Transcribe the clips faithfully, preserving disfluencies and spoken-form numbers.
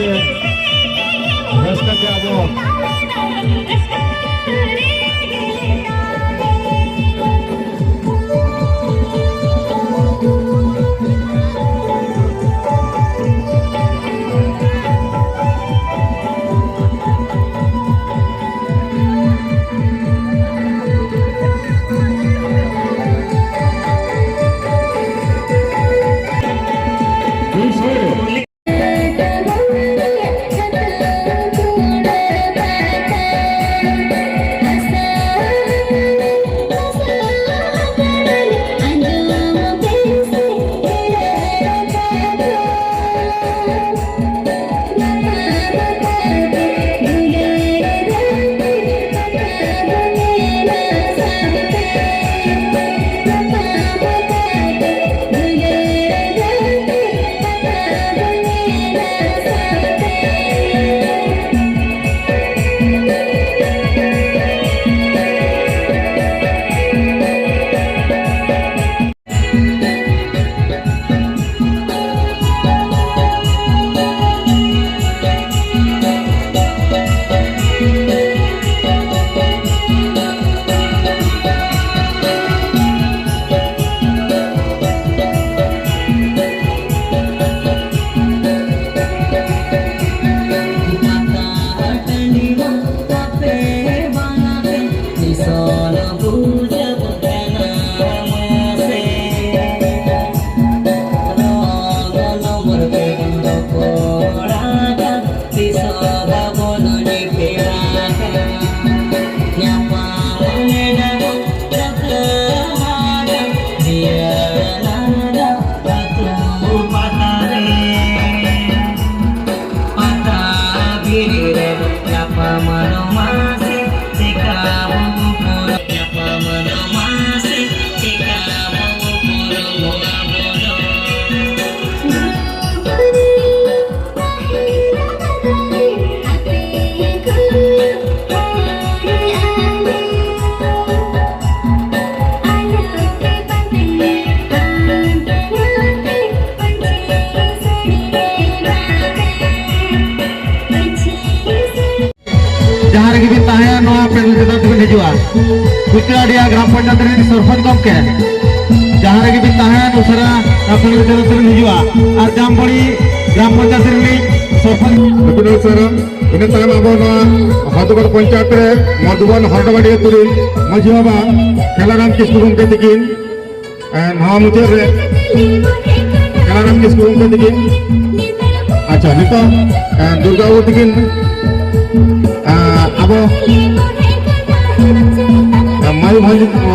ᱨᱟᱹᱥᱠᱟᱹ ᱛᱮ ᱟᱵᱚ ᱟᱹᱰᱤᱭᱟ ᱜᱨᱟᱢ ᱯᱚᱧᱪᱟᱭᱮᱛ ᱨᱤᱱᱤᱡ ᱥᱚᱨᱯᱚᱧᱪ ᱜᱚᱢᱠᱮ, ᱡᱟᱦᱟᱸ ᱨᱮᱜᱮ ᱵᱤᱱ ᱛᱟᱦᱮᱱ, ᱩᱥᱟᱹᱨᱟ ᱜᱨᱟᱢ ᱯᱚᱧᱪᱟᱭᱮᱛ ᱨᱤᱱ ᱦᱤᱡᱩᱜᱼᱟ᱾ ᱟᱨ ᱡᱟᱢᱵᱚᱲᱤ ᱜᱨᱟᱢ ᱯᱚᱧᱪᱟᱭᱮᱛ ᱨᱤᱱᱤᱡ ᱥᱚᱨᱯᱚᱧᱪ ᱨᱚᱵᱤᱱᱫᱨᱚ ᱥᱚᱨᱮᱱ, ᱤᱱᱟᱹ ᱛᱟᱭᱚᱢ ᱟᱵᱚ ᱱᱚᱣᱟ ᱦᱚᱫᱚᱜᱚᱲ ᱯᱚᱧᱪᱟᱭᱮᱛ ᱨᱮ ᱢᱚᱫᱷᱩᱵᱚᱱ ᱦᱚᱨᱰᱚᱵᱟᱲᱤ ᱟᱹᱛᱩ ᱨᱤᱱ ᱢᱟᱹᱡᱷᱤ ᱵᱟᱵᱟ ᱠᱷᱮᱞᱟᱨᱟᱢ ᱠᱤᱥᱠᱩ ᱜᱚᱢᱠᱮ ᱛᱤᱠᱤᱱ, ᱮ, ᱱᱚᱣᱟ ᱢᱩᱪᱟᱹᱫ ᱨᱮ ᱠᱷᱮᱞᱟᱨᱟᱢ ᱠᱤᱥᱠᱩ ᱜᱚᱢᱠᱮ ᱛᱤᱠᱤᱱ, ᱟᱪᱪᱷᱟ, ᱱᱤᱛᱚᱜ, ᱮ, ᱫᱩᱨᱜᱟ ᱵᱟᱹᱵᱩ ᱛᱤᱠᱤᱱ, ᱮ, ᱟᱵᱚ, ᱮ, ᱢᱚᱭᱩᱨᱵᱷᱚᱸᱡᱽ, ᱮ,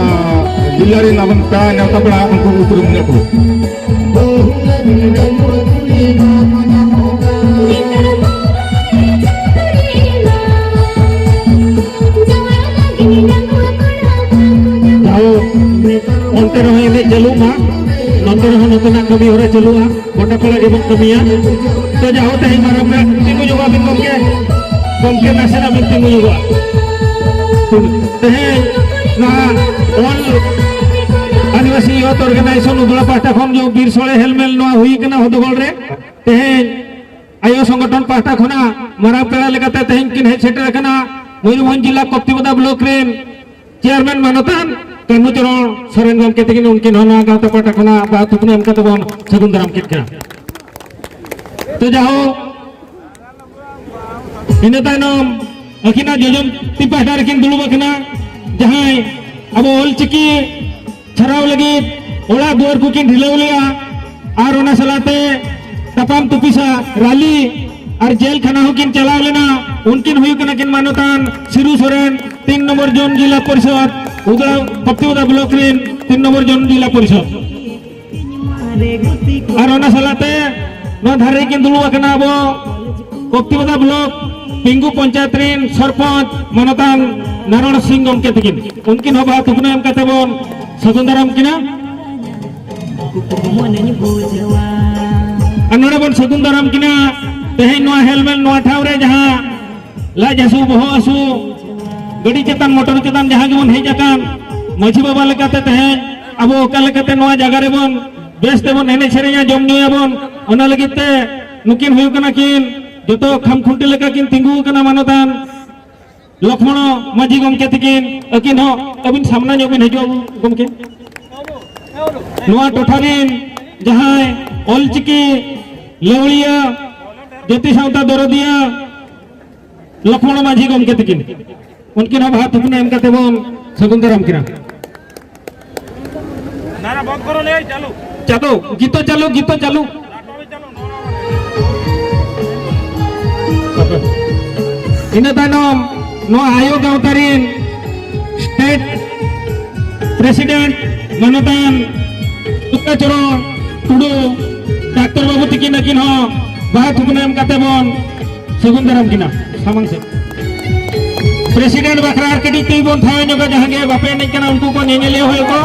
ᱡᱤᱞᱟ ᱨᱮᱱ ᱟᱵᱚ ᱯᱮᱲᱟ ᱱᱮᱣᱛᱟ ᱯᱮᱲᱟ ᱩᱱᱠᱩ ᱩᱯᱨᱩᱢ ᱧᱚᱜ ᱠᱚ᱾ ᱡᱟᱦᱳ, ᱚᱱᱛᱮ ᱨᱮᱦᱚᱸ ᱮᱱᱮᱡ ᱪᱟᱹᱞᱩᱜ ᱢᱟ, ᱱᱚᱛᱮ ᱨᱮᱦᱚᱸ ᱱᱚᱛᱮᱱᱟᱜ ᱠᱟᱹᱢᱤ ᱦᱚᱨᱟ ᱪᱟᱹᱞᱩᱜᱼᱟ, ᱜᱚᱴᱟ ᱯᱟᱲᱟ ᱜᱮᱵᱚᱱ ᱠᱟᱹᱢᱤᱭᱟ᱾ ᱛᱚ ᱡᱟᱦᱳ, ᱛᱮᱦᱮᱧ ᱢᱟᱨᱟᱝ ᱯᱮᱲᱟ ᱛᱤᱸᱜᱩ ᱧᱚᱜᱚᱜ ᱟᱵᱤᱱ ᱜᱚᱢᱠᱮ, ᱜᱚᱢᱠᱮ ᱱᱟᱥᱮᱱᱟᱜ ᱵᱤᱱ ᱛᱤᱸᱜᱩ ᱧᱚᱜᱚᱜᱼᱟ᱾ ᱛᱮᱦᱮᱧ ᱱᱚᱣᱟ All Adivasi Youth Organization ᱩᱫᱽᱲᱟ ᱯᱟᱦᱴᱟ ᱠᱷᱚᱱ ᱡᱚ ᱵᱤᱨ ᱥᱚᱲᱮ ᱦᱮᱞᱢᱮᱞ ᱱᱚᱣᱟ ᱦᱩᱭ ᱠᱟᱱᱟ ᱦᱚᱫᱚᱜᱚᱲ ᱨᱮ᱾ ᱛᱮᱦᱮᱧ ᱟᱭᱳ ᱥᱚᱝᱜᱚᱴᱷᱚᱱ ᱯᱟᱦᱴᱟ ᱠᱷᱚᱱᱟᱜ ᱢᱟᱨᱟᱝ ᱯᱮᱲᱟ ᱞᱮᱠᱟᱛᱮ ᱛᱮᱦᱮᱧ ᱠᱤᱱ ᱦᱮᱡ ᱥᱮᱴᱮᱨ ᱟᱠᱟᱱᱟ ᱢᱚᱭᱩᱨᱵᱷᱚᱸᱡᱽ ᱡᱤᱞᱟ ᱠᱚᱯᱛᱤᱯᱚᱫᱟ ᱵᱞᱚᱠ ᱨᱮᱱ ᱪᱮᱭᱟᱨᱢᱮᱱ ᱢᱟᱱᱚᱛᱟᱱ ᱠᱟᱹᱱᱦᱩ ᱪᱚᱨᱚᱬ ᱥᱚᱨᱮᱱ ᱜᱚᱢᱠᱮ ᱛᱟᱹᱠᱤᱱ, ᱩᱱᱠᱤᱱ ᱦᱚᱸ ᱱᱚᱣᱟ ᱜᱟᱶᱛᱟ ᱯᱟᱦᱴᱟ ᱠᱷᱚᱱᱟᱜ ᱵᱟᱦᱟ ᱛᱷᱩᱯᱱᱟᱹ ᱮᱢ ᱠᱟᱛᱮ ᱵᱚᱱ ᱥᱟᱹᱜᱩᱱ ᱫᱟᱨᱟᱢ ᱠᱮᱫ ᱠᱤᱱᱟ᱾ ᱛᱚ ᱡᱟᱦᱳ, ᱤᱱᱟᱹ ᱛᱟᱭᱱᱚᱢ ᱟᱹᱠᱤᱱᱟᱜ ᱡᱚᱡᱚᱢ ᱛᱤ ᱯᱟᱦᱴᱟ ᱨᱮᱠᱤᱱ ᱫᱩᱲᱩᱵ ᱟᱠᱟᱱᱟ ᱡᱟᱦᱟᱸᱭ ᱟᱵᱚ ᱚᱞᱪᱤᱠᱤ ᱪᱷᱟᱨᱟᱣ ᱞᱟᱹᱜᱤᱫ ᱚᱲᱟᱜ ᱫᱩᱣᱟᱹᱨ ᱠᱚᱠᱤᱱ ᱰᱷᱤᱞᱟᱹᱣ ᱞᱮᱜᱼᱟ ᱟᱨ ᱚᱱᱟ ᱥᱟᱞᱟᱜ ᱛᱮ ᱛᱟᱯᱟᱢ ᱛᱩᱯᱤᱥᱟ ᱨᱟᱞᱤ ᱟᱨ ᱡᱮᱞ ᱠᱷᱟᱱᱟ ᱦᱚᱸᱠᱤᱱ ᱪᱟᱞᱟᱣ ᱞᱮᱱᱟ᱾ ᱩᱱᱠᱤᱱ ᱦᱩᱭᱩᱜ ᱠᱟᱱᱟ ᱠᱤᱱ ᱢᱟᱱᱚᱛᱟᱱ ᱥᱤᱨᱩ ᱥᱚᱨᱮᱱ, ᱛᱤᱱ ᱱᱚᱢᱵᱚᱨ ᱡᱳᱱ ᱡᱤᱞᱟ ᱯᱚᱨᱤᱥᱚᱫ, ᱩᱫᱽᱲᱟ ᱠᱚᱯᱛᱤᱯᱚᱫᱟ ᱵᱞᱚᱠ ᱨᱤᱱ ᱛᱤᱱ ᱱᱚᱢᱵᱚᱨ ᱡᱳᱱ ᱡᱤᱞᱟ ᱯᱚᱨᱤᱥᱚᱫ᱾ ᱟᱨ ᱚᱱᱟ ᱥᱟᱞᱟᱜ ᱛᱮ ᱱᱚᱣᱟ ᱫᱷᱟᱨᱮ ᱨᱮᱠᱤᱱ ᱫᱩᱲᱩᱵ ᱟᱠᱟᱱᱟ ᱟᱵᱚ ᱠᱚᱯᱛᱤᱯᱚᱫᱟ ᱵᱞᱚᱠ ᱯᱤᱝᱜᱩ ᱯᱚᱧᱪᱟᱭᱮᱛ ᱨᱤᱱ ᱥᱚᱨᱯᱚᱧᱪ ᱢᱟᱱᱚᱛᱟᱱ ᱱᱟᱨᱚᱬ ᱥᱤᱝ ᱜᱚᱢᱠᱮ ᱛᱟᱹᱠᱤᱱ, ᱩᱱᱠᱤᱱ ᱦᱚᱸ ᱵᱟᱦᱟ ᱛᱷᱩᱯᱱᱟᱹ ᱮᱢ ᱠᱟᱛᱮ ᱵᱚᱱ ᱥᱟᱹᱜᱩᱱ ᱫᱟᱨᱟᱢ ᱠᱤᱱᱟ᱾ ᱟᱨ ᱱᱚᱰᱮ ᱵᱚᱱ ᱥᱟᱹᱜᱩᱱ ᱫᱟᱨᱟᱢ ᱠᱤᱱᱟ ᱛᱮᱦᱮᱧ ᱱᱚᱣᱟ ᱦᱮᱞᱢᱮᱞ ᱱᱚᱣᱟ ᱴᱷᱟᱶ ᱨᱮ ᱡᱟᱦᱟᱸ ᱞᱟᱡ ᱦᱟᱹᱥᱩ, ᱵᱚᱦᱚᱜ ᱦᱟᱹᱥᱩ, ᱜᱟᱹᱰᱤ ᱪᱮᱛᱟᱱ, ᱢᱚᱴᱚᱨ ᱪᱮᱛᱟᱱ ᱡᱟᱦᱟᱸ ᱜᱮᱵᱚᱱ ᱦᱮᱡ ᱟᱠᱟᱱ, ᱢᱟᱹᱡᱷᱤ ᱵᱟᱵᱟ ᱞᱮᱠᱟᱛᱮ ᱛᱮᱦᱮᱧ ᱟᱵᱚ ᱚᱠᱟ ᱞᱮᱠᱟᱛᱮ ᱱᱚᱣᱟ ᱡᱟᱭᱜᱟ ᱨᱮᱵᱚᱱ ᱵᱮᱥ ᱛᱮᱵᱚᱱ ᱮᱱᱮᱡ ᱥᱮᱨᱮᱧᱟ, ᱡᱚᱢ ᱧᱩᱭᱟᱵᱚᱱ, ᱚᱱᱟ ᱞᱟᱹᱜᱤᱫ ᱛᱮ ᱱᱩᱠᱤᱱ ᱦᱩᱭᱩᱜ ᱠᱟᱱᱟ ᱠᱤᱱ ᱡᱚᱛᱚ ᱠᱷᱟᱢ ᱠᱷᱩᱱᱴᱤ ᱞᱮᱠᱟ ᱠᱤᱱ ᱛᱤᱸᱜᱩ ᱟᱠᱟᱱᱟ ᱢᱟᱱᱚᱛᱟᱱ ᱞᱚᱠᱷᱢᱚᱬ ᱢᱟᱹᱡᱷᱤ ᱜᱚᱢᱠᱮ ᱛᱤᱠᱤᱱ, ᱟᱹᱠᱤᱱ ᱦᱚᱸ ᱟᱹᱵᱤᱱ ᱥᱟᱢᱱᱟ ᱧᱚᱜ ᱵᱤᱱ ᱦᱤᱡᱩᱜᱼᱟ ᱜᱚᱢᱠᱮ᱾ ᱱᱚᱣᱟ ᱴᱚᱴᱷᱟ ᱨᱤᱱ ᱡᱟᱦᱟᱸᱭ ᱚᱞᱪᱤᱠᱤ ᱞᱟᱹᱣᱲᱤᱭᱟᱹ, ᱡᱟᱹᱛᱤ ᱥᱟᱶᱛᱟ ᱫᱚᱨᱚᱫᱤᱭᱟᱹ ᱞᱚᱠᱷᱢᱚᱬ ᱢᱟᱹᱡᱷᱤ ᱜᱚᱢᱠᱮ ᱛᱤᱠᱤᱱ, ᱩᱱᱠᱤᱱ ᱦᱚᱸ ᱵᱟᱦᱟ ᱛᱷᱩᱯᱱᱟᱹ ᱮᱢ ᱠᱟᱛᱮ ᱵᱚᱱ ᱥᱟᱹᱜᱩᱱ ᱫᱟᱨᱟᱢ ᱠᱤᱱᱟ᱾ ᱪᱟᱞᱩ, ᱜᱤᱛᱚ ᱪᱟᱞᱩ, ᱜᱤᱛᱚ ᱪᱟᱞᱩ᱾ ᱤᱱᱟᱹ ᱛᱟᱭᱱᱚᱢ ᱱᱚᱣᱟ ᱟᱭᱳ ᱜᱟᱶᱛᱟ ᱨᱤᱱ state president ᱢᱟᱱᱚᱛᱟᱱ ᱫᱩᱨᱜᱟᱪᱚᱨᱚᱬ ᱴᱩᱰᱩ ᱰᱟᱠᱛᱚᱨ ᱵᱟᱹᱵᱩ ᱛᱤᱠᱤᱱ, ᱟᱹᱠᱤᱱ ᱦᱚᱸ ᱵᱟᱦᱟ ᱛᱷᱩᱯᱱᱟᱹ ᱮᱢ ᱠᱟᱛᱮ ᱵᱚᱱ ᱥᱟᱹᱜᱩᱱ ᱫᱟᱨᱟᱢ ᱠᱤᱱᱟ ᱥᱟᱢᱟᱝ ᱥᱮᱫ᱾ President ᱵᱟᱠᱷᱨᱟ ᱟᱨ ᱠᱟᱹᱴᱤᱡ ᱛᱮ ᱵᱚᱱ ᱛᱷᱟᱭᱚ ᱧᱚᱜᱟ, ᱡᱟᱦᱟᱸ ᱜᱮ ᱵᱟᱯᱮ ᱮᱱᱮᱡ ᱠᱟᱱᱟ ᱩᱱᱠᱩ ᱠᱚ ᱧᱮᱧᱮᱞᱤᱭᱟᱹ ᱦᱩᱭᱩᱜ ᱠᱚ᱾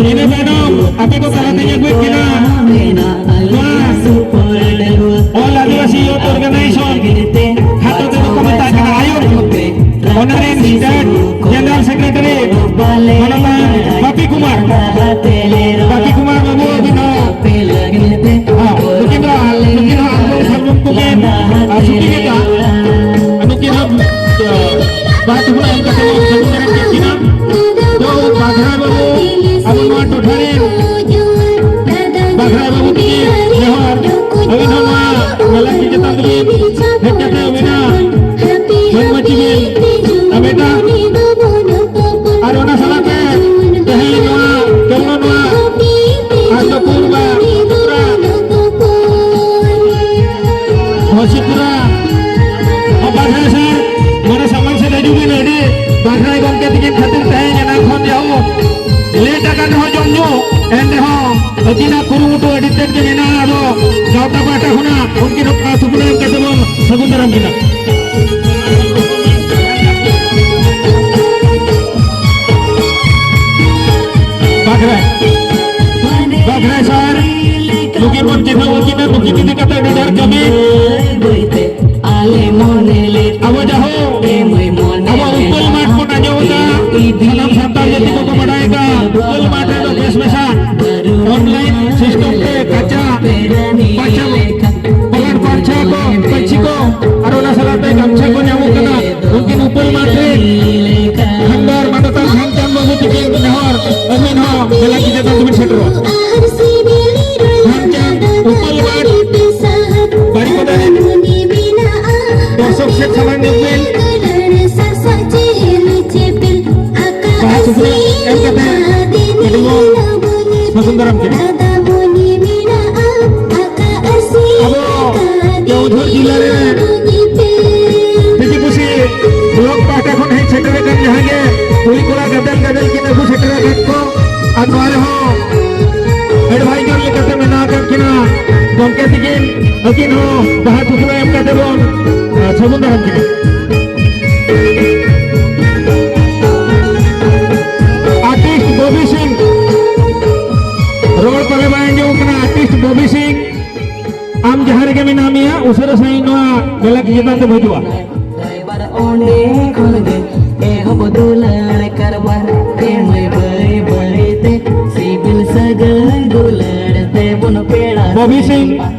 ᱤᱱᱟᱹ ᱛᱟᱭᱱᱚᱢ ᱟᱯᱮ ᱠᱚ ᱛᱟᱞᱟᱛᱮᱧ ᱟᱹᱜᱩᱭᱮᱫ ᱠᱤᱱᱟ ᱱᱚᱣᱟ All Adivasi Youth Organization, ᱠᱷᱟᱴᱚ ᱛᱮᱫᱚ ᱠᱚ ᱢᱮᱛᱟᱜ ᱠᱟᱱᱟ ᱟᱭᱩᱨ, ᱚᱱᱟ ᱨᱮᱱ state general secretary ᱢᱟᱱᱚᱛᱟᱱ ᱵᱟᱯᱤ ᱠᱩᱢᱟᱨ, ᱵᱟᱯᱤ ᱠᱩᱢᱟᱨ ᱵᱟᱹᱵᱩ ᱟᱹᱵᱤᱱ ᱦᱚᱸ, ᱦᱚᱸ, ᱱᱩᱠᱤᱱ ᱫᱚ, ᱱᱩᱠᱤᱱ ᱦᱚᱸ ᱟᱞᱵᱚᱢ ᱯᱷᱟᱞᱵᱚᱢ ᱠᱚᱠᱤᱱ, ᱟᱨ, ᱥᱩᱴᱤᱝ ᱮᱫᱟ᱾ ᱱᱩᱠᱤᱱ ᱦᱚᱸ, ᱟᱨ, ᱵᱟᱦᱟ ᱛᱷᱩᱯᱱᱟᱹ ᱮᱢ ᱠᱟᱛᱮ ᱵᱚᱱ ᱥᱟᱹᱜᱩᱱ ᱫᱟᱨᱟᱢ ᱠᱮᱫ ᱠᱤᱱᱟ᱾ ᱛᱚ, ᱵᱟᱜᱷᱨᱟᱭ ᱵᱟᱹᱵᱩ, ᱟᱵᱚ ᱱᱚᱣᱟ ᱴᱚᱴᱷᱟ ᱨᱮᱱ ᱵᱟᱜᱷᱨᱟᱭ ᱵᱟᱹᱵᱩ ᱛᱤᱠᱤᱱ ᱱᱮᱦᱚᱨ, ᱟᱹᱵᱤᱱ ᱦᱚᱸ ᱱᱚᱣᱟ ᱢᱮᱞᱟ ᱠᱚ ᱪᱮᱛᱟᱱ ᱛᱮᱵᱤᱱ ᱦᱮᱡ ᱠᱟᱛᱮ ᱟᱹᱵᱤᱱᱟᱜ ᱢᱟᱹᱱ ᱢᱟᱹᱪᱤ ᱵᱤᱱ ᱦᱟᱢᱮᱴᱟ᱾ ᱟᱨ ᱚᱱᱟ ᱥᱟᱞᱟᱜ ᱛᱮ ᱛᱮᱦᱮᱧ ᱱᱚᱣᱟ ᱠᱮᱣᱞᱚ ᱱᱚᱣᱟ ᱟᱨ ᱫᱚ ᱯᱩᱨᱵᱟ ᱛᱨᱤᱯᱩᱨᱟ ᱦᱚᱥᱤᱯᱩᱨᱟ ᱵᱟᱜᱷᱨᱟᱭ ᱥᱟᱨ, ᱢᱟᱱᱮ ᱥᱟᱢᱟᱝ ᱥᱮᱫ ᱦᱤᱡᱩᱜ ᱵᱤᱱ, ᱟᱹᱰᱤ ᱵᱟᱜᱷᱨᱟᱭ ᱜᱚᱢᱠᱮ ᱛᱤᱠᱤᱱ ᱠᱷᱟᱹᱛᱤᱨ ᱛᱮᱦᱮᱧ ᱮᱱᱟᱝ ᱠᱷᱚᱱ ᱡᱟᱦᱳ late ᱟᱠᱟᱱ ᱨᱮᱦᱚᱸ ᱡᱚᱢ ᱧᱩ, ᱮᱱ ᱨᱮᱦᱚᱸ ᱟᱹᱠᱤᱱᱟᱜ ᱠᱩᱨᱩᱢᱩᱴᱩ ᱟᱹᱰᱤ ᱛᱮᱫ ᱜᱮ ᱢᱮᱱᱟᱜᱼᱟ᱾ ᱟᱫᱚ ᱜᱟᱶᱛᱟ ᱯᱟᱦᱴᱟ ᱠᱷᱚᱱᱟᱜ ᱩᱱᱠᱤᱱ ᱦᱚᱸ ᱛᱷᱩᱯᱱᱟᱹ ᱮᱢ ᱠᱟᱛᱮ ᱵᱚᱱ ᱥᱟᱹᱜᱩᱱ ᱫᱟᱨᱟᱢ ᱠᱤᱱᱟ᱾ ᱵᱟᱜᱷᱨᱟᱭ, ᱵᱟᱜᱷᱨᱟᱭ ᱥᱟᱨ, ᱱᱩᱠᱤᱱ ᱵᱚᱱ ᱪᱤᱱᱦᱟᱹᱣ ᱟᱹᱠᱤᱱᱟ, ᱱᱩᱠᱤᱱ ᱤᱫᱤ ᱠᱟᱛᱮ ᱟᱹᱰᱤ ᱰᱷᱮᱨ ᱠᱟᱹᱢᱤ᱾ ᱟᱵᱚ ᱡᱟᱦᱳ, ᱟᱵᱚ ᱩᱯᱟᱹᱞ ᱢᱟᱴᱷ ᱵᱚᱱ ᱟᱸᱡᱚᱢ ᱮᱫᱟ, ᱥᱟᱱᱟᱢ ᱥᱟᱱᱛᱟᱲ ᱡᱟᱹᱛᱤ ᱠᱚᱠᱚ ᱵᱟᱰᱟᱭ ᱟᱠᱟᱫ ᱩᱯᱟᱹᱞ ᱢᱟᱴᱷ ᱨᱮᱫᱚ ᱵᱮᱥ ᱵᱮᱥᱟᱜ online system ᱛᱮ ᱠᱟᱪᱟ ᱯᱟᱪᱷᱟ, ᱯᱟᱞᱟᱴ ᱯᱟᱨᱪᱷᱟ ᱠᱚ, ᱯᱟᱹᱪᱷᱤ ᱠᱚ, ᱱᱮᱦᱚᱨ ᱟᱹᱵᱤᱱ ᱦᱚᱸ ᱢᱮᱞᱟ ᱠᱤ ᱪᱮᱛᱟᱱ ᱛᱮᱵᱤᱱ ᱥᱮᱴᱮᱨᱚᱜᱼᱟ᱾ ᱫᱷᱟᱱᱪᱟᱸᱫᱽ ᱩᱯᱟᱹᱞ ᱢᱟᱴᱷ ᱵᱟᱨᱤᱯᱟᱫᱟ ᱨᱮ ᱫᱚᱨᱥᱚᱠ ᱥᱮᱫ ᱥᱟᱢᱟᱝ ᱧᱚᱜ ᱵᱤᱱ᱾ ᱵᱟᱦᱟ ᱥᱩᱯᱨᱤ ᱮᱢ ᱠᱟᱛᱮ ᱟᱹᱰᱤ ᱵᱚᱱ ᱥᱟᱥᱚᱱ ᱫᱟᱨᱟᱢ ᱠᱤᱱᱟ᱾ ᱟᱵᱚ ᱠᱮᱣᱚᱱᱡᱷᱚᱨ ᱡᱤᱞᱟ ᱨᱮ ᱵᱤᱡᱤ ᱠᱩᱥᱤ ᱵᱞᱚᱠ ᱯᱟᱦᱴᱟ ᱠᱷᱚᱱ ᱦᱮᱡ ᱥᱮᱴᱮᱨ ᱟᱠᱟᱱ ᱡᱟᱦᱟᱸ ᱜᱮ ᱠᱩᱲᱤ ᱠᱚᱲᱟ ᱜᱟᱫᱮᱞ ᱜᱟᱫᱮᱞ ᱠᱤᱱ ᱟᱹᱜᱩ ᱥᱮᱴᱮᱨ ᱟᱠᱟᱫ ᱠᱚ, ᱟᱨ ᱱᱚᱣᱟ ᱨᱮᱦᱚᱸ ᱮᱰᱵᱷᱟᱭᱡᱟᱨ ᱞᱮᱠᱟᱛᱮ ᱢᱮᱱᱟᱜ ᱟᱠᱟᱫ ᱠᱤᱱᱟ ᱜᱚᱢᱠᱮ ᱛᱤᱠᱤᱱ, ᱟᱹᱠᱤᱱ ᱦᱚᱸ ᱵᱟᱦᱟ ᱛᱷᱩᱯᱱᱟᱹ ᱮᱢ ᱠᱟᱛᱮ ᱵᱚᱱ, ᱟᱸ, ᱥᱟᱹᱜᱩᱱ ᱫᱟᱨᱟᱢ ᱠᱤᱱᱟ᱾ ᱟᱨᱴᱤᱥᱴ ᱵᱚᱵᱤ ᱥᱤᱝ, ᱨᱚᱲ ᱯᱟᱞᱮ ᱵᱟᱭ ᱟᱸᱡᱚᱢᱚᱜ ᱠᱟᱱᱟ᱾ ᱟᱨᱴᱤᱥᱴ ᱵᱚᱵᱤ ᱥᱤᱝ, ᱟᱢ ᱡᱟᱦᱟᱸ ᱨᱮᱜᱮ ᱢᱮᱱᱟᱜ ᱢᱮᱭᱟ, ᱩᱥᱟᱹᱨᱟ ᱥᱟᱺᱦᱤᱡ ᱱᱚᱣᱟ ᱢᱮᱞᱟ ᱪᱮᱛᱟᱱ ᱛᱮᱢ ᱦᱤᱡᱩᱜᱼᱟ᱾ ᱨᱟᱭᱵᱟᱨ ᱚᱸᱰᱮ ᱠᱷᱚᱱ ᱜᱮ ᱮᱦᱚᱵ ᱫᱩᱞᱟᱹᱲ ᱠᱟᱨᱵᱟᱨ, ᱮᱢᱟᱭ ᱵᱟᱹᱭ ᱵᱟᱹᱭ ᱛᱮ ᱥᱤᱵᱤᱞ ᱥᱟᱹᱜᱟᱹᱭ ᱫᱩᱞᱟᱹᱲ ᱛᱮᱵᱚᱱ ᱯᱮᱲᱟ ᱵᱚᱵᱤ ᱥᱤᱝ,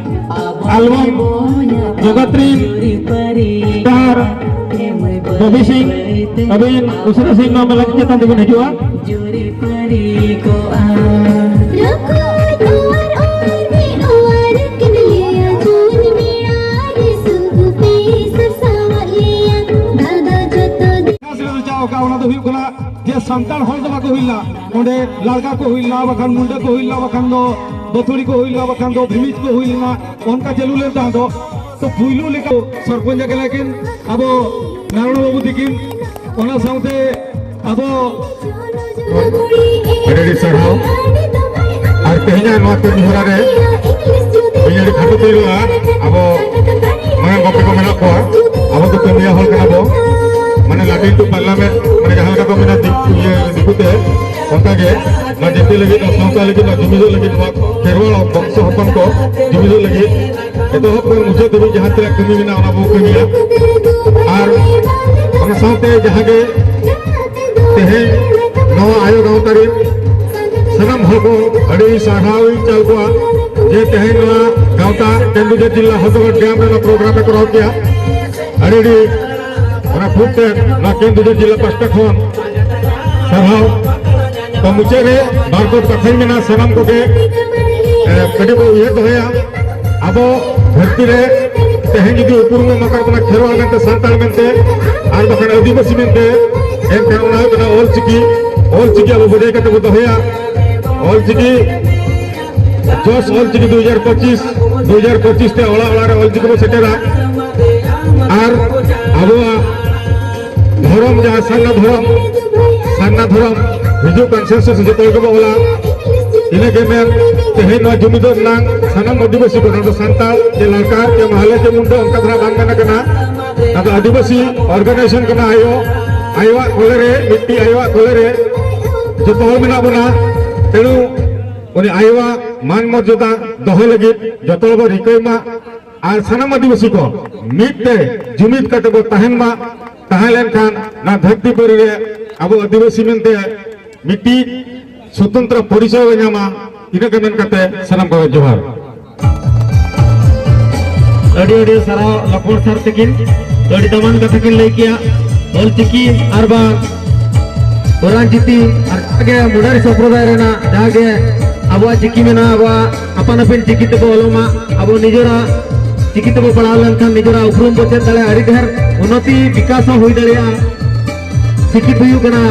ᱟᱵᱚ ᱟᱞᱵᱚᱢ ᱵᱚᱭᱦᱟ ᱡᱚᱜᱚᱛ ᱨᱤᱱ ᱡᱩᱨᱤ ᱯᱟᱹᱨᱤ᱾ ᱟᱨ ᱮᱢᱟᱭ ᱵᱟᱹᱭ ᱵᱚᱵᱤ ᱥᱤᱝ, ᱵᱟᱹᱭ ᱛᱮ ᱟᱹᱵᱤᱱ ᱩᱥᱟᱹᱨᱟ ᱥᱟᱺᱦᱤᱡ ᱱᱚᱣᱟ ᱢᱮᱞᱟ ᱪᱮᱛᱟᱱ ᱛᱮᱵᱤᱱ ᱦᱤᱡᱩᱜᱼᱟ᱾ ᱡᱩᱨᱤ ᱯᱟᱹᱨᱤ ᱠᱚᱜᱼᱟ᱾ ᱨᱚᱠᱚᱡ ᱚᱣᱟᱨ ᱚᱣᱟᱨ ᱢᱤᱫ ᱚᱣᱟᱨ ᱠᱤᱱ ᱞᱟᱹᱭᱟ, ᱡᱩᱱ ᱢᱮᱲᱟ ᱨᱮ ᱥᱩᱫᱷᱩ ᱯᱮ ᱥᱟᱥᱟᱣᱟᱜ ᱞᱮᱭᱟ, ᱫᱟᱫᱟ ᱡᱚᱛᱚ ᱫᱤᱱ᱾ ᱠᱷᱟᱥ ᱨᱮ ᱨᱚᱪᱟᱣ ᱟᱠᱟᱫ, ᱚᱱᱟ ᱫᱚ ᱦᱩᱭᱩᱜ ᱠᱟᱱᱟ ᱡᱮ ᱥᱟᱱᱛᱟᱲ ᱦᱚᱲ ᱫᱚ ᱵᱟᱠᱚ ᱦᱩᱭ ᱞᱮᱱᱟ, ᱚᱸᱰᱮ ᱞᱟᱲᱠᱟ ᱠᱚ ᱦᱩᱭ ᱞᱮᱱᱟ, ᱵᱟᱠᱷᱟᱱ ᱢᱩᱱᱰᱟᱹ ᱠᱚ ᱦᱩᱭ ᱞᱮᱱᱟ, ᱵᱟᱠᱷᱟᱱ ᱫᱚ ᱵᱟᱹᱛᱷᱩᱲᱤ ᱠᱚ ᱦᱩᱭ ᱞᱮᱱᱟ, ᱵᱟᱠᱷᱟᱱ ᱫᱚ ᱵᱷᱤᱢᱤᱡ ᱠᱚ ᱦᱩᱭ ᱞᱮᱱᱟ, ᱚᱱᱠᱟ ᱪᱟᱹᱞᱩ ᱞᱮᱱ ᱛᱟᱦᱮᱸ ᱫᱚ᱾ ᱛᱚ ᱯᱩᱭᱞᱩ ᱞᱮᱠᱟ ᱥᱚᱨᱯᱚᱧᱪ ᱠᱟᱱᱟ ᱠᱤᱱ ᱟᱵᱚ ᱱᱟᱨᱟᱭᱚᱬ ᱵᱟᱹᱵᱩ ᱛᱤᱠᱤᱱ, ᱚᱱᱟ ᱥᱟᱶᱛᱮ ᱟᱵᱚ ᱟᱹᱰᱤ ᱟᱹᱰᱤ ᱥᱟᱨᱦᱟᱣ᱾ ᱟᱨ ᱛᱮᱦᱮᱧᱟᱜ ᱱᱚᱣᱟ ᱠᱟᱹᱢᱤ ᱦᱚᱨᱟ ᱨᱮ ᱤᱧ ᱟᱹᱰᱤ ᱠᱷᱟᱴᱚ ᱛᱮᱧ ᱨᱚᱲᱟ᱾ ᱟᱵᱚ ᱢᱟᱨᱟᱝ ᱜᱚᱢᱠᱮ ᱠᱚ ᱢᱮᱱᱟᱜ ᱠᱚᱣᱟ, ᱟᱵᱚ ᱫᱚ ᱠᱟᱹᱢᱤᱭᱟᱹ ᱦᱚᱲ ᱠᱟᱱᱟ ᱵᱚ, ᱢᱟᱱᱮ ᱞᱟᱹᱴᱩ ᱞᱟᱹᱴᱩ ᱯᱟᱨᱞᱟᱢᱮᱱᱴ, ᱢᱟᱱᱮ ᱡᱟᱦᱟᱸ ᱞᱮᱠᱟ ᱠᱚ ᱢᱮᱱᱟ ᱫᱤᱠ-, ᱤᱭᱟᱹ ᱫᱤᱠᱩᱛᱮ, ᱚᱱᱠᱟᱜᱮ ᱱᱚᱣᱟ ᱡᱟᱹᱛᱤ ᱞᱟᱹᱜᱤᱫ, ᱱᱚᱣᱟ ᱥᱟᱶᱛᱟ ᱞᱟᱹᱜᱤᱫ, ᱱᱚᱣᱟ ᱡᱩᱢᱤᱫᱚᱜ ᱞᱟᱹᱜᱤᱫ, ᱱᱚᱣᱟ ᱠᱷᱮᱨᱣᱟᱲ ᱵᱚᱝᱥᱚ ᱦᱚᱯᱚᱱ ᱠᱚ ᱡᱩᱢᱤᱫᱚᱜ ᱞᱟᱹᱜᱤᱫ ᱮᱛᱚᱦᱚᱵ ᱠᱷᱚᱱ ᱢᱩᱪᱟᱹᱫ ᱫᱷᱟᱹᱵᱤᱡ ᱡᱟᱦᱟᱸ ᱛᱤᱱᱟᱹᱜ ᱠᱟᱹᱢᱤ ᱢᱮᱱᱟᱜᱼᱟ, ᱚᱱᱟ ᱵᱚ ᱠᱟᱹᱢᱤᱭᱟ᱾ ᱟᱨ ᱚᱱᱟ ᱥᱟᱶᱛᱮ ᱡᱟᱦᱟᱸ ᱜᱮ ᱛᱮᱦᱮᱧ ᱱᱚᱣᱟ ᱟᱭᱳ ᱜᱟᱶᱛᱟ ᱨᱮᱱ ᱥᱟᱱᱟᱢ ᱦᱚᱲ ᱠᱚ ᱟᱹᱰᱤ ᱥᱟᱨᱦᱟᱣ ᱤᱧ ᱪᱟᱞ ᱠᱚᱣᱟ ᱡᱮ ᱛᱮᱦᱮᱧ ᱱᱚᱣᱟ ᱜᱟᱶᱛᱟ ᱠᱮᱱᱫᱩᱡᱷᱚᱨ ᱡᱤᱞᱟ ᱦᱚᱛᱚᱜᱚᱲ ᱰᱮᱢ ᱨᱮ ᱱᱚᱣᱟ ᱯᱨᱳᱜᱨᱟᱢ ᱮ ᱠᱚᱨᱟᱣ ᱠᱮᱜᱼᱟ᱾ ᱟᱹᱰᱤ ᱟᱹᱰᱤ ᱚᱱᱟ ᱠᱷᱩᱵ ᱛᱮ ᱱᱚᱣᱟ ᱠᱮᱱᱫᱩᱡᱷᱚᱨ ᱡᱤᱞᱟ ᱯᱟᱦᱴᱟ ᱠᱷᱚᱱ ᱥᱟᱨᱦᱟᱣ᱾ ᱛᱚ ᱢᱩᱪᱟᱹᱫ ᱨᱮ ᱵᱟᱨ ᱠᱚ ᱠᱟᱛᱷᱟᱧ ᱢᱮᱱᱟ ᱥᱟᱱᱟᱢ ᱠᱚᱜᱮ, ᱮ, ᱠᱟᱹᱴᱤᱡ ᱵᱚ ᱩᱭᱦᱟᱹᱨ ᱫᱚᱦᱚᱭᱟ᱾ ᱟᱵᱚ ᱫᱷᱟᱹᱨᱛᱤ ᱨᱮ ᱛᱮᱦᱮᱧ ᱡᱩᱫᱤ ᱩᱯᱨᱩᱢ ᱮᱢ ᱟᱠᱟᱫ ᱵᱚᱱᱟ ᱠᱷᱮᱨᱣᱟᱲ ᱢᱮᱱᱛᱮ, ᱥᱟᱱᱛᱟᱲ ᱢᱮᱱᱛᱮ, ᱟᱨ ᱵᱟᱠᱷᱟᱱ ᱟᱹᱫᱤᱵᱟᱹᱥᱤ ᱢᱮᱱᱛᱮ, ᱮᱱᱠᱷᱟᱱ ᱚᱱᱟ ᱦᱩᱭᱩᱜ ᱠᱟᱱᱟ ᱚᱞ ᱪᱤᱠᱤ᱾ ᱚᱞ ᱪᱤᱠᱤ ᱟᱵᱚ ᱵᱟᱰᱟᱭ ᱠᱟᱛᱮ ᱵᱚ ᱫᱚᱦᱚᱭᱟ᱾ ᱚᱞ ᱪᱤᱠᱤ ᱡᱚᱥ ᱚᱞ ᱪᱤᱠᱤ ᱫᱩ ᱦᱟᱡᱟᱨ ᱯᱚᱸᱪᱤᱥ, ᱫᱩ ᱦᱟᱡᱟᱨ ᱯᱚᱸᱪᱤᱥ ᱛᱮ ᱚᱲᱟᱜ ᱚᱲᱟᱜ ᱨᱮ ᱚᱞ ᱪᱤᱠᱤ ᱵᱚ ᱥᱮᱴᱮᱨᱟ᱾ ᱟᱨ ᱟᱵᱚᱣᱟᱜ ᱫᱷᱚᱨᱚᱢ, ᱡᱟᱦᱟᱸ ᱥᱟᱨᱱᱟ ᱫᱷᱚᱨᱚᱢ, ᱥᱟᱨᱱᱟ ᱫᱷᱚᱨᱚᱢ ᱦᱤᱡᱩᱜ ᱠᱟᱱ ᱥᱮᱥ ᱥᱮᱥ ᱡᱚᱛᱚ ᱦᱚᱲ ᱜᱮᱵᱚ ᱚᱞᱟ᱾ ᱤᱱᱟᱹ ᱜᱮ ᱢᱮᱱ, ᱛᱮᱦᱮᱧ ᱱᱚᱣᱟ ᱡᱩᱢᱤᱫᱚᱜ ᱨᱮᱱᱟᱜ ᱥᱟᱱᱟᱢ ᱟᱹᱫᱤᱵᱟᱹᱥᱤ ᱠᱚ, ᱱᱚᱣᱟ ᱫᱚ ᱥᱟᱱᱛᱟᱲ ᱪᱮ ᱞᱟᱲᱠᱟ ᱪᱮ ᱢᱟᱦᱞᱮ ᱪᱮ ᱢᱩᱱᱰᱟᱹ ᱚᱱᱠᱟ ᱫᱷᱟᱨᱟ ᱵᱟᱝ ᱢᱮᱱ ᱟᱠᱟᱱᱟ᱾ ᱱᱚᱣᱟ ᱫᱚ ᱟᱹᱫᱤᱵᱟᱹᱥᱤ ᱚᱨᱜᱟᱱᱟᱭᱡᱮᱥᱚᱱ ᱠᱟᱱᱟ᱾ ᱟᱭᱳ, ᱟᱭᱳᱣᱟᱜ ᱠᱚᱞᱮ ᱨᱮ, ᱢᱤᱫᱴᱤᱡ ᱟᱭᱳᱣᱟᱜ ᱠᱚᱞᱮ ᱨᱮ ᱡᱚᱛᱚ ᱦᱚᱲ ᱢᱮᱱᱟᱜ ᱵᱚᱱᱟ᱾ ᱛᱮᱬᱩ ᱩᱱᱤ ᱟᱭᱳᱣᱟᱜ ᱢᱟᱱ ᱢᱚᱨᱡᱟᱫᱟ ᱫᱚᱦᱚ ᱞᱟᱹᱜᱤᱫ ᱡᱚᱛᱚ ᱦᱚᱲ ᱵᱚ ᱨᱤᱠᱟᱹᱭ ᱢᱟ᱾ ᱟᱨ ᱥᱟᱱᱟᱢ ᱟᱹᱫᱤᱵᱟᱹᱥᱤ ᱠᱚ ᱢᱤᱫ ᱛᱮ ᱡᱩᱢᱤᱫ ᱠᱟᱛᱮ ᱵᱚ ᱛᱟᱦᱮᱱ ᱢᱟ᱾ ᱛᱟᱦᱮᱸ ᱞᱮᱱᱠᱷᱟᱱ ᱱᱚᱣᱟ ᱫᱷᱟᱹᱨᱛᱤ ᱯᱩᱨᱤ ᱨᱮ ᱟᱵᱚ ᱟᱹᱫᱤᱵᱟᱹᱥᱤ ᱢᱮᱱᱛᱮ ᱢᱤᱫᱴᱤᱡ ᱥᱚᱛᱚᱱᱛᱨᱚ ᱯᱚᱨᱤᱪᱚᱭ ᱵᱚ ᱧᱟᱢᱟ᱾ ᱤᱱᱟᱹᱜᱮ ᱢᱮᱱ ᱠᱟᱛᱮ ᱥᱟᱱᱟᱢ ᱠᱚᱜᱮ ᱡᱚᱦᱟᱨ᱾ ᱟᱹᱰᱤ ᱟᱹᱰᱤ ᱥᱟᱨᱦᱟᱣ ᱞᱚᱠᱷᱢᱚᱬ ᱥᱟᱨ ᱛᱟᱹᱠᱤᱱ, ᱟᱹᱰᱤ ᱫᱟᱢᱟᱱ ᱠᱟᱛᱷᱟ ᱠᱤᱱ ᱞᱟᱹᱭ ᱠᱮᱜᱼᱟ᱾ ᱚᱞ ᱪᱤᱠᱤ ᱟᱨ ᱵᱟᱝ ᱚᱨᱟᱝ ᱪᱤᱠᱤ ᱟᱨ ᱡᱟᱦᱟᱸ ᱜᱮ ᱢᱩᱰᱟᱨᱤ ᱥᱚᱢᱯᱨᱚᱫᱟᱭ ᱨᱮᱱᱟᱜ ᱡᱟᱦᱟᱸ ᱜᱮ ᱟᱵᱚᱣᱟᱜ ᱪᱤᱠᱤ ᱢᱮᱱᱟᱜᱼᱟ, ᱟᱵᱚᱣᱟᱜ ᱟᱯᱟᱱ ᱟᱹᱯᱤᱱ ᱪᱤᱠᱤ ᱛᱮᱵᱚ ᱚᱞᱚᱜ ᱢᱟ, ᱟᱵᱚ ᱱᱤᱡᱮᱨᱟᱜ ᱪᱤᱠᱤ ᱛᱮᱵᱚ ᱯᱟᱲᱦᱟᱣ ᱞᱮᱱᱠᱷᱟᱱ ᱱᱤᱡᱮᱨᱟᱜ ᱩᱯᱨᱩᱢ ᱵᱚ ᱪᱮᱫ ᱫᱟᱲᱮᱭᱟᱜᱼᱟ, ᱟᱹᱰᱤ ᱰᱷᱮᱨ ᱩᱱᱱᱚᱛᱤ ᱵᱤᱠᱟᱥ ᱦᱚᱸ ᱦᱩᱭ ᱫᱟᱲᱮᱭᱟᱜᱼᱟ᱾ ᱥᱤᱠᱠᱷᱤᱛ ᱦᱩᱭᱩᱜ ᱠᱟᱱᱟ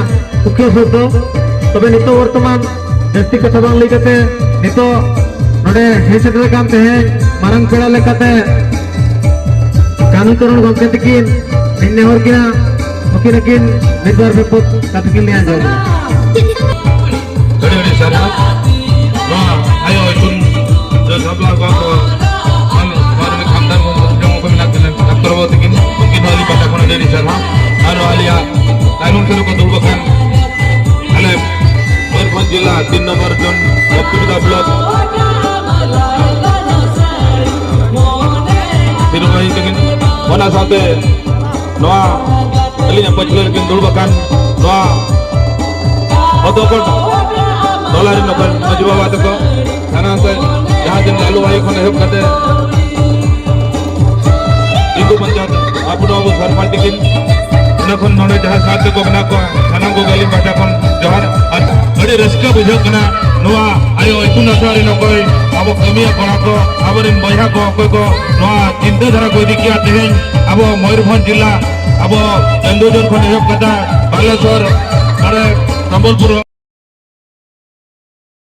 ᱢᱩᱠᱷᱭᱚ ᱥᱚᱵᱫᱚ᱾ ᱛᱚᱵᱮ ᱱᱤᱛᱚᱜ ᱵᱚᱨᱛᱚᱢᱟᱱ ᱡᱟᱹᱥᱛᱤ ᱠᱟᱛᱷᱟ ᱵᱟᱝ ᱞᱟᱹᱭ ᱠᱟᱛᱮ ᱱᱤᱛᱚᱜ ᱱᱚᱰᱮ ᱦᱮᱡ ᱥᱮᱴᱮᱨ ᱟᱠᱟᱱ ᱛᱮᱦᱮᱧ ᱢᱟᱨᱟᱝ ᱯᱮᱲᱟ ᱞᱮᱠᱟᱛᱮ ᱠᱟᱹᱱᱩ ᱪᱚᱨᱚᱬ ᱜᱚᱢᱠᱮ ᱛᱟᱹᱠᱤᱱ ᱤᱧ ᱱᱮᱦᱚᱨ ᱠᱤᱱᱟ, ᱱᱩᱠᱤᱱ ᱟᱹᱠᱤᱱ ᱢᱤᱫ ᱵᱟᱨ ᱯᱮ ᱯᱚᱫ ᱠᱟᱛᱷᱟ ᱠᱤᱱ ᱞᱟᱹᱭ ᱟᱸᱡᱚᱢ ᱟᱹᱰᱤ ᱟᱹᱰᱤ ᱥᱟᱨᱦᱟᱣ᱾ ᱱᱚᱣᱟ ᱟᱭᱳ ᱤᱛᱩᱱ ᱡᱚ ᱥᱟᱯᱲᱟᱣ ᱠᱚᱣᱟ ᱠᱚ, ᱢᱟᱱ-, ᱢᱟᱱᱚᱱᱤᱭᱚ ᱠᱷᱟᱢᱫᱟᱱ ᱢᱩᱨᱢᱩ ᱡᱚᱢ ᱠᱚ ᱢᱮᱱᱟᱜ ᱠᱤᱱᱟ, ᱰᱟᱠᱛᱚᱨ ᱵᱟᱹᱵᱩ ᱛᱟᱹᱠᱤᱱ, ᱩᱱᱠᱤᱱ ᱦᱚᱸ ᱟᱹᱞᱤᱧ ᱯᱟᱦᱴᱟ ᱠᱷᱚᱱ ᱟᱹᱰᱤ ᱟᱹᱰᱤ ᱥᱟᱨᱦᱟᱣ᱾ ᱟᱨ ᱱᱚᱣᱟ ᱟᱞᱮᱭᱟᱜ ᱛᱟᱭᱱᱚᱢ ᱥᱮᱫ ᱨᱮᱠᱚ ᱫᱩᱲᱩᱵ ᱟᱠᱟᱱ ᱟᱞᱮ ᱢᱚᱭᱩᱨᱵᱷᱚᱸᱡᱽ ᱡᱤᱞᱟ ᱛᱤᱱ ᱱᱚᱢᱵᱚᱨ ᱡᱳᱱ ᱵᱚᱠᱛᱤᱵᱤᱫᱟ ᱵᱞᱚᱠ ᱥᱤᱨᱳᱢᱟᱹᱭ ᱛᱟᱹᱠᱤᱱ, ᱚᱱᱟ ᱥᱟᱶᱛᱮ ᱱᱚᱣᱟ ᱟᱹᱞᱤᱧᱟᱜ ᱯᱟᱹᱪᱷᱞᱟᱹ ᱨᱮᱠᱤᱱ ᱫᱩᱲᱩᱵ ᱟᱠᱟᱱ ᱱᱚᱣᱟ ᱦᱚᱛᱚᱯᱚᱲ ᱴᱚᱞᱟ ᱨᱮᱱ ᱚᱠᱚᱭ ᱢᱟᱹᱡᱷᱤ ᱵᱟᱵᱟ ᱛᱟᱠᱚ, ᱥᱟᱱᱟᱢ ᱛᱮ ᱡᱟᱦᱟᱸ ᱛᱤᱱ ᱞᱟᱞᱩ ᱵᱷᱟᱭ ᱠᱷᱚᱱ ᱮᱦᱚᱵ ᱠᱟᱛᱮ ᱤᱱᱫᱩ ᱯᱚᱧᱪᱟᱭᱮᱛ ᱟᱵᱚ ᱱᱚᱣᱟ ᱵᱚ ᱥᱚᱨᱯᱚᱧᱪ ᱛᱤᱠᱤᱱ, ᱚᱱᱟ ᱠᱷᱚᱱ ᱱᱚᱰᱮ ᱡᱟᱦᱟᱸ ᱥᱟᱨ ᱛᱮᱠᱚ ᱢᱮᱱᱟᱜ ᱠᱚᱣᱟ, ᱥᱟᱱᱟᱢ ᱠᱚᱜᱮ ᱟᱹᱞᱤᱧ ᱯᱟᱦᱴᱟ ᱠᱷᱚᱱ ᱡᱚᱦᱟᱨ ᱟᱨ ᱟᱹᱰᱤ ᱨᱟᱹᱥᱠᱟᱹ ᱵᱩᱡᱷᱟᱹᱜ ᱠᱟᱱᱟ᱾ ᱱᱚᱣᱟ ᱟᱭᱳ ᱤᱛᱩᱱ ᱟᱥᱲᱟ ᱨᱮᱱ ᱚᱠᱚᱭ ᱟᱵᱚ ᱠᱟᱹᱢᱤᱭᱟᱹ ᱠᱚᱲᱟ ᱠᱚ, ᱟᱵᱚᱨᱮᱱ ᱵᱚᱭᱦᱟ ᱠᱚ, ᱚᱠᱚᱭ ᱠᱚ ᱱᱚᱣᱟ ᱪᱤᱱᱛᱟᱹ ᱫᱷᱟᱨᱟ ᱠᱚ ᱤᱫᱤ ᱠᱮᱜᱼᱟ, ᱛᱮᱦᱮᱧ ᱟᱵᱚ ᱢᱚᱭᱩᱨᱵᱷᱚᱸᱡᱽ ᱡᱤᱞᱟ, ᱟᱵᱚ ᱪᱟᱱᱫᱩᱡᱳᱲ ᱠᱷᱚᱱ ᱮᱦᱚᱵ ᱠᱟᱛᱮ ᱵᱟᱞᱮᱥᱚᱨ, ᱱᱚᱰᱮ ᱥᱚᱢᱵᱚᱞᱯᱩᱨ